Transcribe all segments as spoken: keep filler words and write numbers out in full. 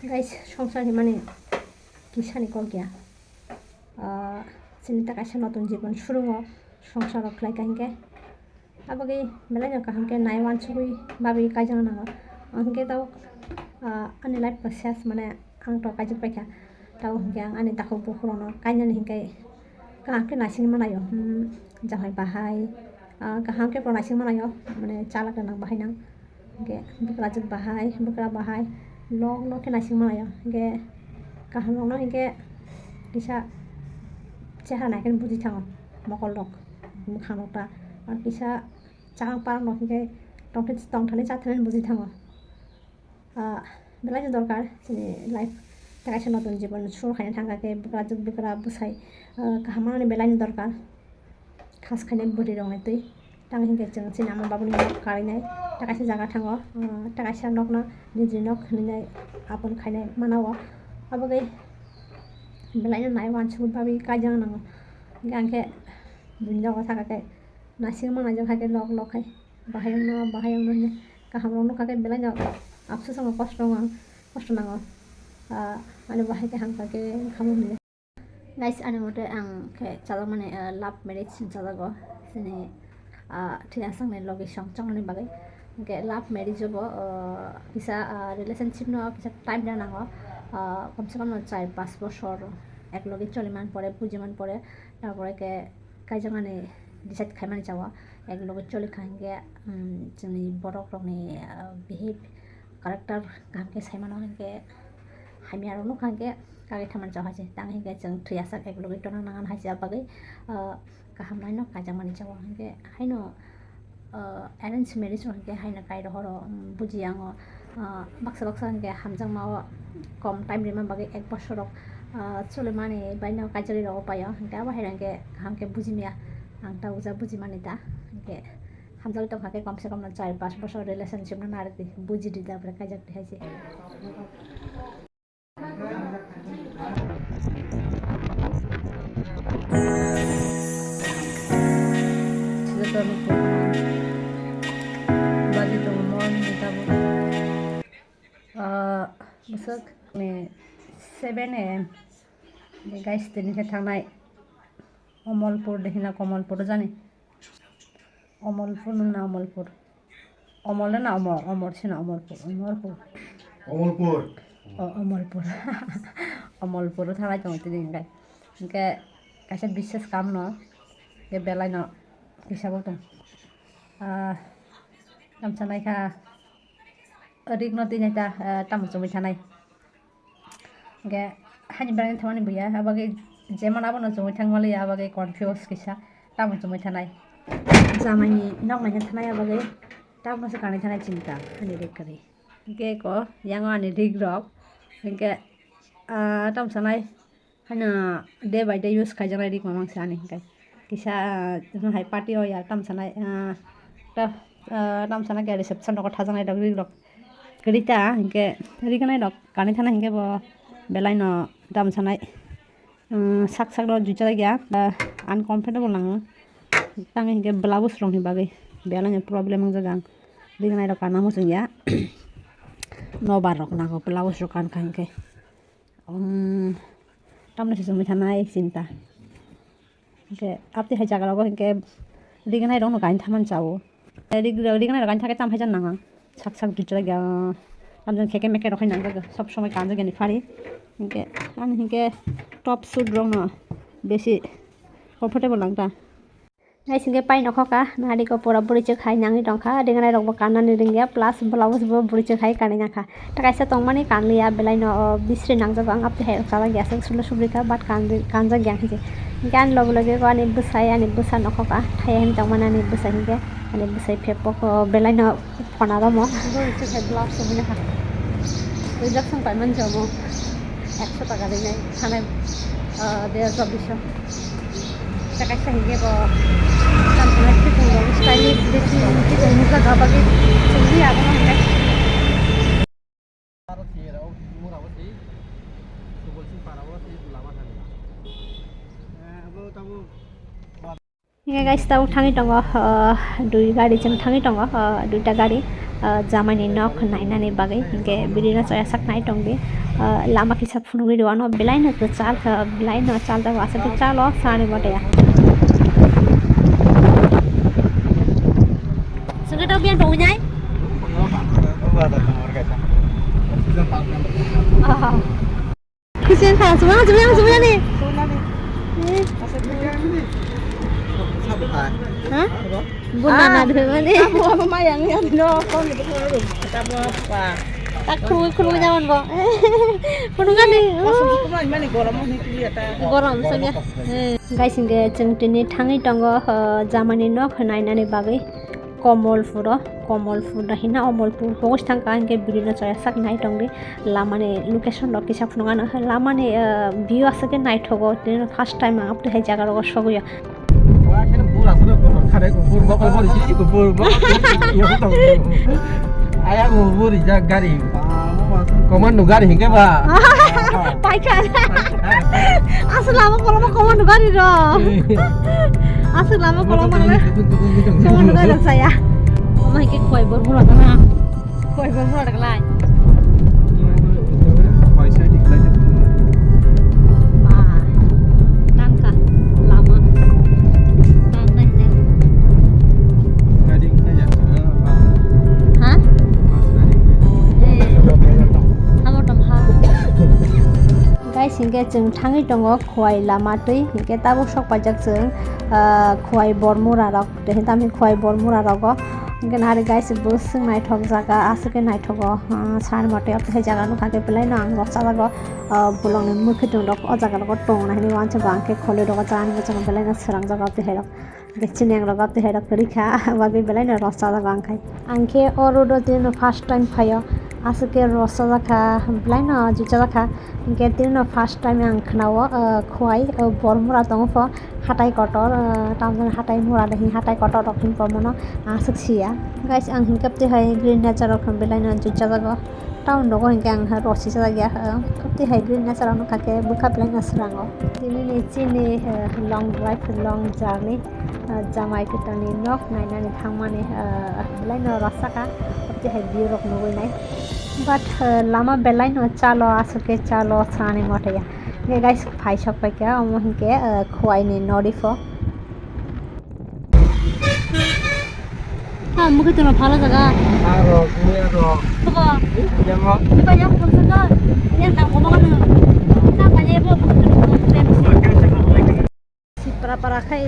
Guys, songsar himani kisani kok ya. Ah, chini ta kaisa notun jibon surungo songsar rok khlai ka hinkhe. Abagwi belai no kaham khe nai wansugwi babwi kaijak nango. Ang hinkhe tabuk, ah, ani life process mane ang to kaijak paikha. Tabuk hinkhe ang ani takhuk bukhuk rokno kainani hinkhe kaham khe naisingwi manaio. Hmm, jahai bahai, ah, kaham khe bo naisingwi manaio. Mane chalak gwnang bahai nang. Hinkhe bwkrajwk bahai, bwkra bahai, lok lok khe naising manaio. Hinkhe kaham rokno hinkhe kisa chehara naikheno buji thango mokol rok, mwkhang rok ta. Ar kisa chakang parang rok hinkhe tongthai, tongthani chathani buji thango. Ah, belai no dorkar chini life, ta kaisa notun jibon sur khaina thangkha khe bwkrajwk bwkra bwsai, ah, kaham manani belai no dorkar. Khas khainai bwrwi rokni twi. Tamo hinkhe chwng chini ama babuni nok karinai. Ta kaisa jaga thango, ah, ta kaisa nokno nijini nok hinwi nai apon khainai mano o. Abagwi belai no nai wansugwi babwi kaijak nango. Hinkhe ang khe buini nogo thaka khe naising manaijak hai khe lok lok khai. Bahai wngno, bahai wngno hinwi kaham rok nukha khe belai no afsus wngo, kosto wngo, kosto nango. Ah, ani bahai khe hamkha khe khamung hinwi. Guys, ani mote ang khe chajakmani, ah, love marriage chajago. Chini, ah, thwi aswkni logi song chongmani bagwi. Hinkhe love marriage o bo, ah, kisa, ah, relationship no kisa time rw nango. Ah, komse kom no char pas bosor ek logi choli man pore, buji man pore, tarpore khe kaijakmani decide khaimani chao. Ek logi choli kha hinkhe, um, chini borok rokni, ah, behave, character kaham khe sai mano hinkhe hamya rok nukha hinkhe kagwi thaman chao hai se. Tamo hinkhe chwng thwi aswk ek logi tongna nangan hai se, abagwi, ah, kaham haino kaijakmani chao hinkhe haino, ah, arrange marriage rok hinkhe haino kai rohoro, um, buji yango, ah, baksa baksa hinkhe hamjakma o kom time rima bagwi ek bosor rok, ah, choli mani baino kaijagwi rogo paio hinkhe abo hai hinkhe kaham khe buji maya ang ta uja buji mani ta hinkhe. Hamjagwi tongkha khe komse kom no char pas bosor relationship no narwkdi, buji di, tapore kaijak di hai se. Joto no bagwi tongo mon ni tabuk. Ah, bwswk ni seven A M. Guys, tini khe thangnai Omolpur de hina, Komolpur jani. Omolpur no na Omolpur? Omol no na Omor? Omor se na Omolpur? Omolpur. Omolpur. O, Omolpur. Omolpur o thanglai tongo tini hinkhe. Hinkhe kaisa bises kam no, hinkhe belai no kisa bo tong. Ah, tamsa naikha. Rik no tini ta, ah, tamo chumui thanai. Hinkhe hani belai thangmani buya, abagwi jemon abono chumui thangmaliya, abagwi confuse kisa, tamo chumui thanai. Jamaini nok naina thanai abagwi, tabukno se kanwi thanai chinta, hani rik kwrwi. Hinkhe eko, yango ani rik rok, hinkhe, ah, tamo sanai, haino day by day use khaijaknai rik mamang se ani hinkhe. Kisa, ah, hai party o ya tamo sanai, ah, ta, ah, tamo sanai khe reception rogo thajaknai rok rik rok. Kwrwi ta hinkhe rignai rok kanwi thana hinkhe bo belai no tamo sanai, um, sak sak rok juicha ya, ah, uncomfortable nango. Tamo hinkhe blouse rok ni bagwi belai no problem wngjago ang. Rignai rok kanna muchung ya. Nobar rok nango blouse rok kankha hinkhe. Um, tamni se chumui thanai chinta. Hinkhe abtwi hai jaga rogo hinkhe rignai rokno kain thaman chao. Rig-, rignai rok kain thakhe tam hai jan nang ang. Sak sak dui chwrai gya. Tamjani kheke meke rok hai nang jaga. Sob somoi kanjak yani phari. Hinkhe ani hinkhe top suit rokno besi comfortable nang ta. Guys, hinkhe pai nokho ka, nari ko pura bwrwi chwk hai nangwi tongkha, ringnai rokbo kannani ringya, plus blouse bo bwrwi chwk hai kanwi nangkha. Ta kaisa tongmani kanliya, belai no, o, bisri nangjago ang, aptwi hai rok chajak ya, aswk sulo subri kha, but kanjak ya hinkhe. Hinkhe ani loge loge ko ani bwsai, ani bwsa nokho ka, thaiya hini tongmani ani bwsai hinkhe, ani bwsai phepok, o, belai no, Khona romo. Bo se khai blouse sogwi nokha. Rijak song paimani jomo. Ekso taka rinai. Thanai, ah, deya chobbish. Tei kaisa hinkhe bo. Tamo khe khipung rok stylish besi khipung nukjak abagwi. Chwngli abono hinkhe. Hinkhe guys, tabuk thangwi tongo, ah, dui gari chwng thangwi tongo, ah, duita gari. Ah, jamaini nok nainani bagwi, hinkhe video no chaya sak nai tongdi. Ah, lama kisa phunugwi rwano, belai no kwchal, ah, belai no chal jago, aswk kwchalo sani mote ya. Sengke tau biang tongwi nai? Ah. Khusi wngkha, sumana, sumana, sumana ni. Sumana ni. Eh. Asa dui. Ha? Buna na dui mani. Abo, abo mayang ya no, kong ni bukung ni. Kita bo pa. Tak khurui khurui jaman bo. Khurui gani. Asam bukung mani, mani gorom ni tuya ta. Gorom samya. Eh. Guys, hinkhe chwng tini thangwi tongo, oh, jamaini nok nainani bagwi. Komolpuro, Komolpur da hina Omolpur pogos thangkha, hinkhe video no chaya sak nai tongdi. Lamani location rok kisa phunukano, lamani, ah, view aswk khe naithogo, tini first time ang aboni hai jaga rogo sogwi ya. Wa khe bura sura bura khare ko bur bokol bori kisi ko bur bokol bori. Aya ko bori ja gari. Komando gari hinkhe ba. Paikha. Aswk lama koloma komando gari ro. Aswk lama koloma le. Komando gari saya. Omo hinkhe khoi bor bura dana. Khoi bor bura daglai. Ba. Tangka lama. Tang nai nai. Ha? Eh. Hamar tong ha. Guys, hinkhe chwng thangwi tongo Khowai lama twi, hinkhe tabuk sok paijak chwng, ah, Khowai Bormura rok, tei tamni Khowai Bormura rogo. Hinkhe nari guys, bwswk naithok jaga, aswk khe naithogo, ah, sani mote o tei jaga nukha khe belai no ang rw chajago, ah, bolongni mwkhwtwng rok o jaga rogo tongo na hinwi uansugo, ang khe kholi rogo chani muchungo belai no swrang jago tei hai rok. Hingke chini ang rogo tei hai rok kwrwi kha, bagwi belai no rw chajago ang khai. Ang khe o road o tini no first time phaio, aswk khe rw chajak kha, belai no ju chajak kha. Hingke tini no first time ang khwnao, ah, Khowai, ah, Bormura tongo pho, hatai kotor, ah, tamoni hatai mura de hin hatai kotor rok hin pho mono aswk sia. Guys, ang hingke tei hai green nature rok belai no ju chajago. Town rogo hinkhe ang ha rw si chajak ya, ah, tei hai green nature rok nukha khe bwkha belai no swrango. Tini ni chini, ah, long drive, long journey, ah, jamai kwtalni nok nainani thangmani, ah, belai no rw chakha, tei hai view rok nugwi nai. But, ah, lama belai no chalo, aswk khe chalo sani mote ya. Hingke guys, phai sok pai kha, omo hingke, ah, Khowai ni nodi pho. Ha, mukhe tongma phala jaga. Aro, muya ro. Toko. Yamo. Iba yang kong sa ka. Yang nang ko bang. Na pa ye bo. Sipra para khai.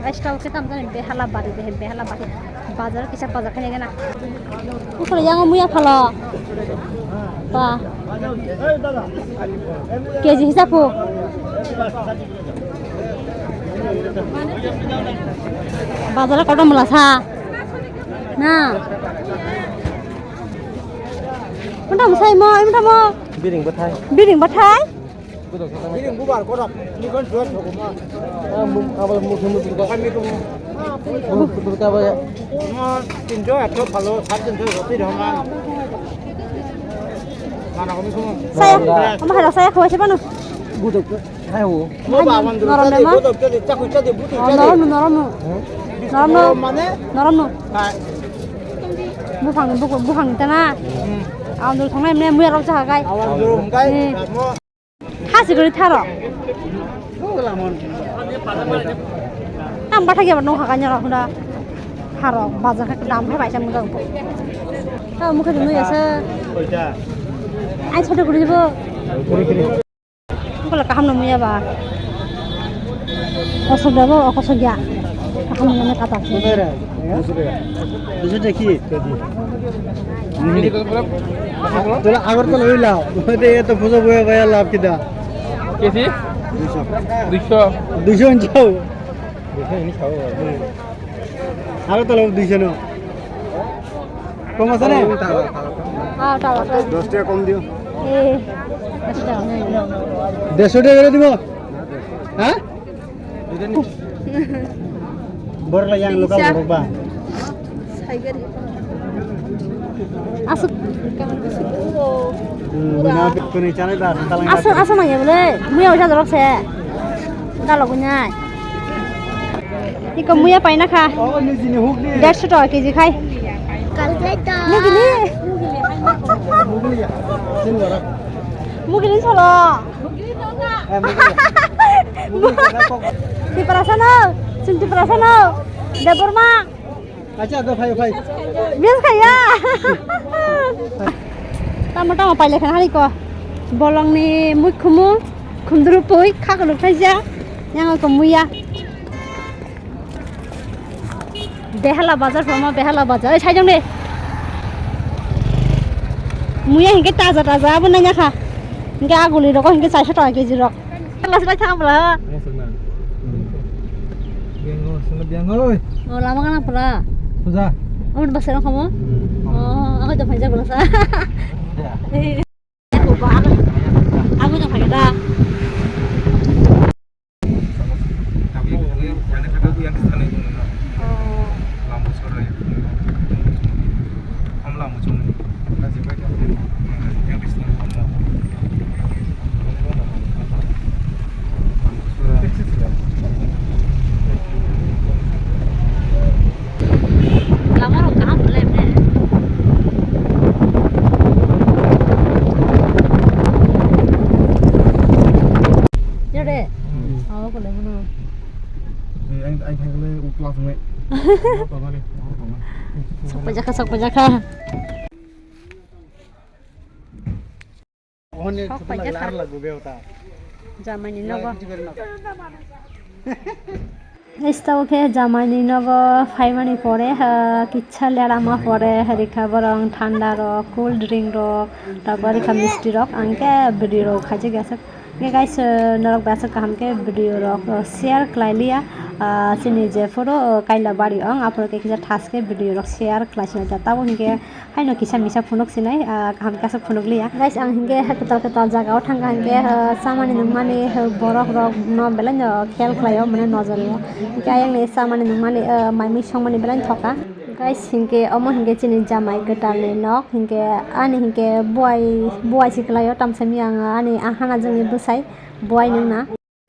Guys, tau khe tam jani behala bari, behe-, behala bari. Bazar kisa bazar khai gana. Kusur yang muya phala. Ba. K G hisab ko. Bazar kotor mula sa. Na. Munda musai mo, munda mo. Biring bathai. Biring bathai. Ini bubar korak, ini kan jual hukum. Ah, mung-, apa mungkin mungkin kok. Kami tuh. Mungkin kok apa ya? Cuma tinjo atau kalau satu tinjo roti dah mah. Mana kami semua? Saya, kamu harus saya kau siapa nu? Budok, saya wo. Mau bawa mandor norom tadi, ma? Budok tadi, cakui tadi, budok tadi. Norom, norom. Norom, mana? Norom. Nah. Buphang, buphang, buphang tana. Hmm. Awan dulu thongnai mene muya rok jaga kai. Awan dulu kai. Hmm. Hasi guri tharo. Tam bathai ya nong hakan ya rok da. Tharo bazar ka dam hai baisa mujang ko. Ta mukhe dunu ya sa. Ai chhoto guri bo. Kole kaham no muya ba. Kosok da bo, kosok ya. Kaham no muya kata. Duiso taka ki? Tola Agartala hoila. Ode eto puja boya baya lab kita. Kesi? Duiso. Duiso. Duiso anjao. Duiso ini sao. Agartala duiso no. Kom ase ne? Ah, tawa. Dos taka kom diyo. Eh, dos taka. Dersho taka kore dibo? Ha? Borla yang lokal borok ba. Asuk. Hmm, bina kuni chana da, talang. Asuk, asuk nang ya bole. Muya uja dorok se. Dalo kunyai. Iko muya paina kha. Oh, ini sini huk ni. Dersho taka K G khai. Mugili. Mugili solo. Tiprasa no. Chwng Tiprasa no. Debbarma. Acha, do phai, phai. Miss khaiya. Tamo tamo paile khan hari ko. Bolongni mui khumu, khumduru pui, kha kuluk thaija. Yang ko muya. Behala bazar phama, Behala bazar. Oi, saijong de. Muya hinke taja taja abo nanya kha. Hinke aguli rok hinke chaisa taka keji rok. Kelas lai thang bla. Biang oi, sana biang oi. Oh, lama kana pura. Puja. Amar basa rok kamu? Hmm. Oh, aku jam panjang bla sa. Ya. Eh. Aku jam panjang dah. Oh. Lama rok kaham le bre. Yore. Hmm. Awa kole mano. Eh, ang, ang thang le ukla sungai. Sokpajaka, sokpajaka. Sok paijak kha. Jamaini nogo. Estao khe jamaini nogo phaimani pore, ah, kitsa lerama pore, rikha borong thanda rok, cool drink rok, tabari kha misti rok, ang khe video rok khaijak ya sak. Khe guys, ah, norok bai aswk kaham khe video rok, ah, share khlai liya. Ah, chini jephuru, ah, Kailabari ong, aphuru khe kisa thas khe video rok share khlai sinai ta. Tabuk hinkhe Haino kisa misa phunuk sinai, ah, kaham khe aswk phunuk liya. Guys, ang hinkhe kwtal kwtal jaga o thangkha hinkhe, ah, chamani nungmani, ah, borok rok no belai no khel khlai o, mane nojor o. Hinkhe ayang ni chamani nungmani, ah, mai mui songmani belai no thok kha. Guys, hinkhe omo hinkhe chini jamai kwtal ni nok, hinkhe ani hinkhe buai, buai si kwlai o, tamsa miyang ani ahana jongni bwsai buai nungna.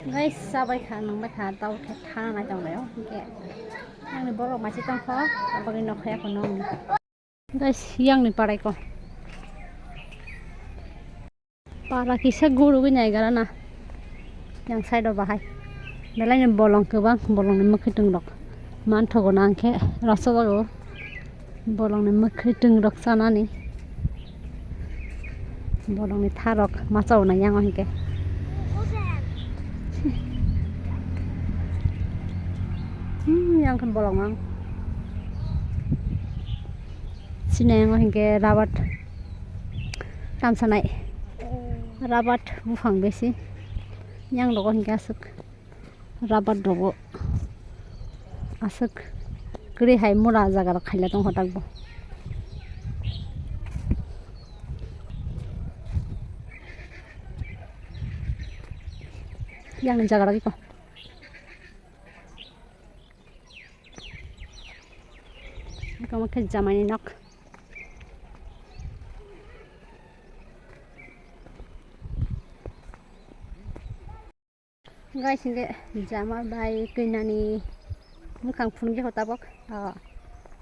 Guys, chabai kha, nungbai kha, tabuk khe thana nai tong lai o, hinkhe ani borok mai se tong kho, aboni nok khe eko nong. Guys, yang ni parai ko. Para kisa guru gini ai gara na. Yang side o bahai. Belai ni bolong kwbang, bolong ni mwkhwtwng rok. Manthogo na ang khe rasa jago. Bolong ni mwkhwtwng rok chanani. Bolong ni tharok masa o na yang o hinkhe. Hmm, yang khe bolong ang. Sini yang o hinkhe rabat tamsanai. Rabat buphang besi. Yang rogo hinkhe aswk. Rabat rogo aswk kwrwi hai mura jaga rok khaila tong hotak bo. Yang jaga rok iko. Iko khe jamaini nok. Guys, hinkhe jama bai kwnani mwkhang phunukya ho tabok. Ah,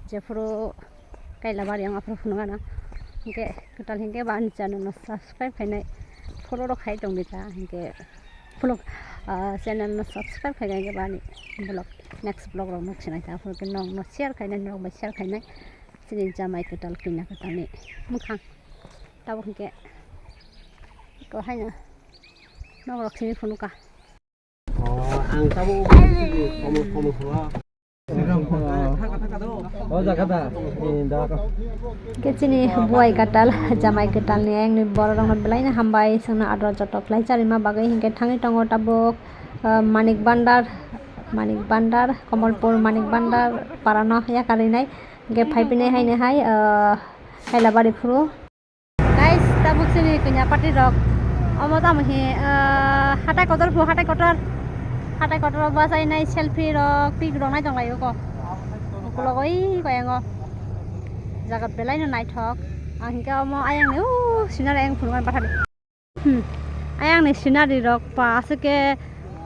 jephuru Kailabari ang aphuru phunukgana. Hinkhe kwtal hinkhe ba ani channel no subscribe khainai, follow rok khai tongdi ta. Hinkhe vlog, ah, channel no subscribe khainai hinkhe ba ani vlog, next vlog rok nuk sinai ta. Aphuru khe nong no share khainai, nok bai share khainai. Chini jamai kwtal kanya kwtalni mwkhang. Tabuk hinkhe ko haino. Nok rok simi phunukha. Oh, ang tabuk komo komo phunukha. Oh, jaga da. Ni da. Khe chini buai kwtal, jamai kwtalni ayangni borok rokno belai no hambai, chwngno ador joto khlai charima bagwi hinkhe thangwi tongo tabuk, ah, Manik Bandar, Manik Bandar, Komolpur Manik Bandar parano yakarwi nai. Hinkhe phai phai nai haino hai, ah, Kailabari phuru. Guys, tabuk sini kanya party rok. Omo tamo hi, ah, hatai kotor phu, hatai kotor. Hatai kotor o bachai nai selfie rok, pic rok nai tong lai o ko. Ukulok oi ko yango. Jaga belai no naithok. Ang hinkhe omo ayang ni, uh, scenery ayang phunukmani bathani. Hmm. Ayang ni scenery rok pa aswk khe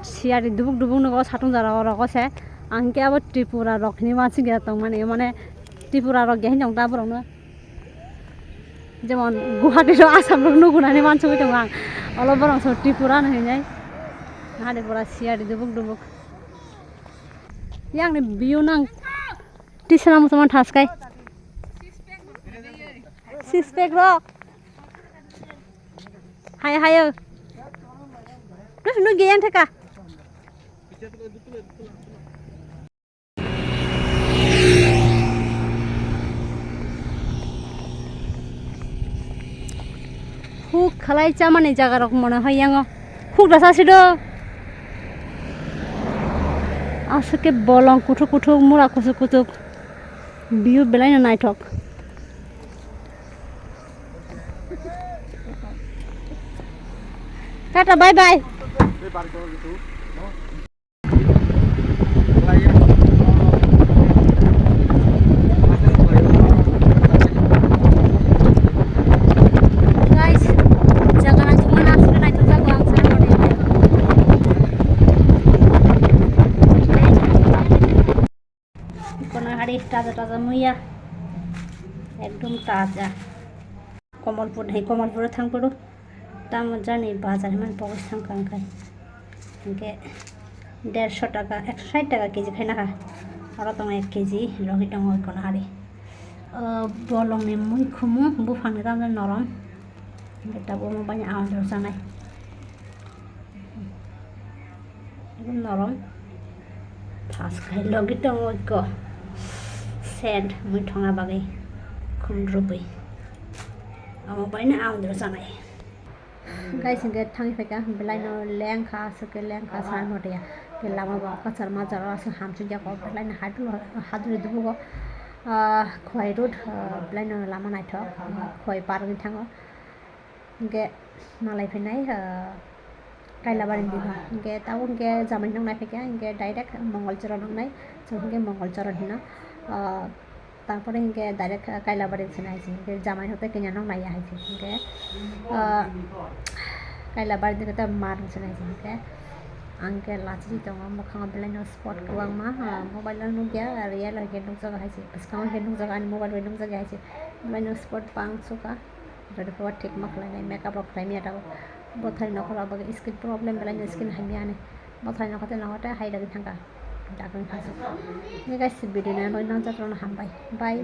siyari dubuk dubuk nugo satung jora o rok o se. Ang hinkhe abo Tripura rok hinwi uansuk ya tongmani, mane Tripura rok ya hinjong da borok no. Jemon Guwahati rok Assam rok nugunani mansugwi tongo ang. Olo borok so Tripura no hinai. Hade pura siyari dubuk dubuk. Yang ni view nang tisana musaman thaskai. Six pack rok. Hayo, hayo. Terus nu geyang theka. Huk khalai chamani jaga rok mona hai yango. Huk dasa sido. Aswk khe bolong kuthuk kuthuk, mura kuchuk kuchuk. View belai no naithok. Tata, bye bye. Guys, jaga naithokmani aswk naithok jago ang sana mone. Kono hari taja taja muya, ekdom taja. Kamalpur hai, Kamalpur thang poro tamo jani bazar man pogos thang kang kai. Hingke derso taka, ekso sait taka keji khaina ha. Oro tongo ek keji logi tongo kono hari. O bolongni mui khumu buphangni tamo norom. Hingke tabuk omo baino aondro chanai. Norom. Thas khai logi tongo ikko. Sand mui thongna bagwi khum rwbwi. Omo baino aondro chanai. Guys, hingke thangwi phaikha, belaino lengkha, aswk khe lengkha, san horia. Ke lama bo kwchar majaro aswk hamsukya kok, belaino hadru, hadru dubugo. Ah, Khowai road, ah, belaino lama naithok, Khowai park wng thango. Hingke malai phainai, ah, Kailabari ni dino. Hingke tabuk hingke jamai nung nai phaikha, hingke direct Mongolchoro nung nai, chwng hingke Mongolchoro hino. Ah, tarpore hingke direct Kailabari sini hai se, hingke jamai hote kenya nung nai hai se, hingke, ah, Kailabari ni hote mar sini hai se, hingke ang ke lachi tongo, mwkhango belai no spot kwbangma, ah, mobile o nukya, real o hingke nukjago hai se, bwskango hingke nukjago, ani mobile bai nukjakya hai se, belai no spot bang sukha. Jodi khe thik ma khlainai, makeup rok khlai manya tabuk. Bothai nokho rok bagwi skin problem belai no skin hamya ani. Bothai nokho tei nokho tei hai rwgwi thangkha. Dagwng thangkha. Ni guys, video no nang jatro no hambai. Bye.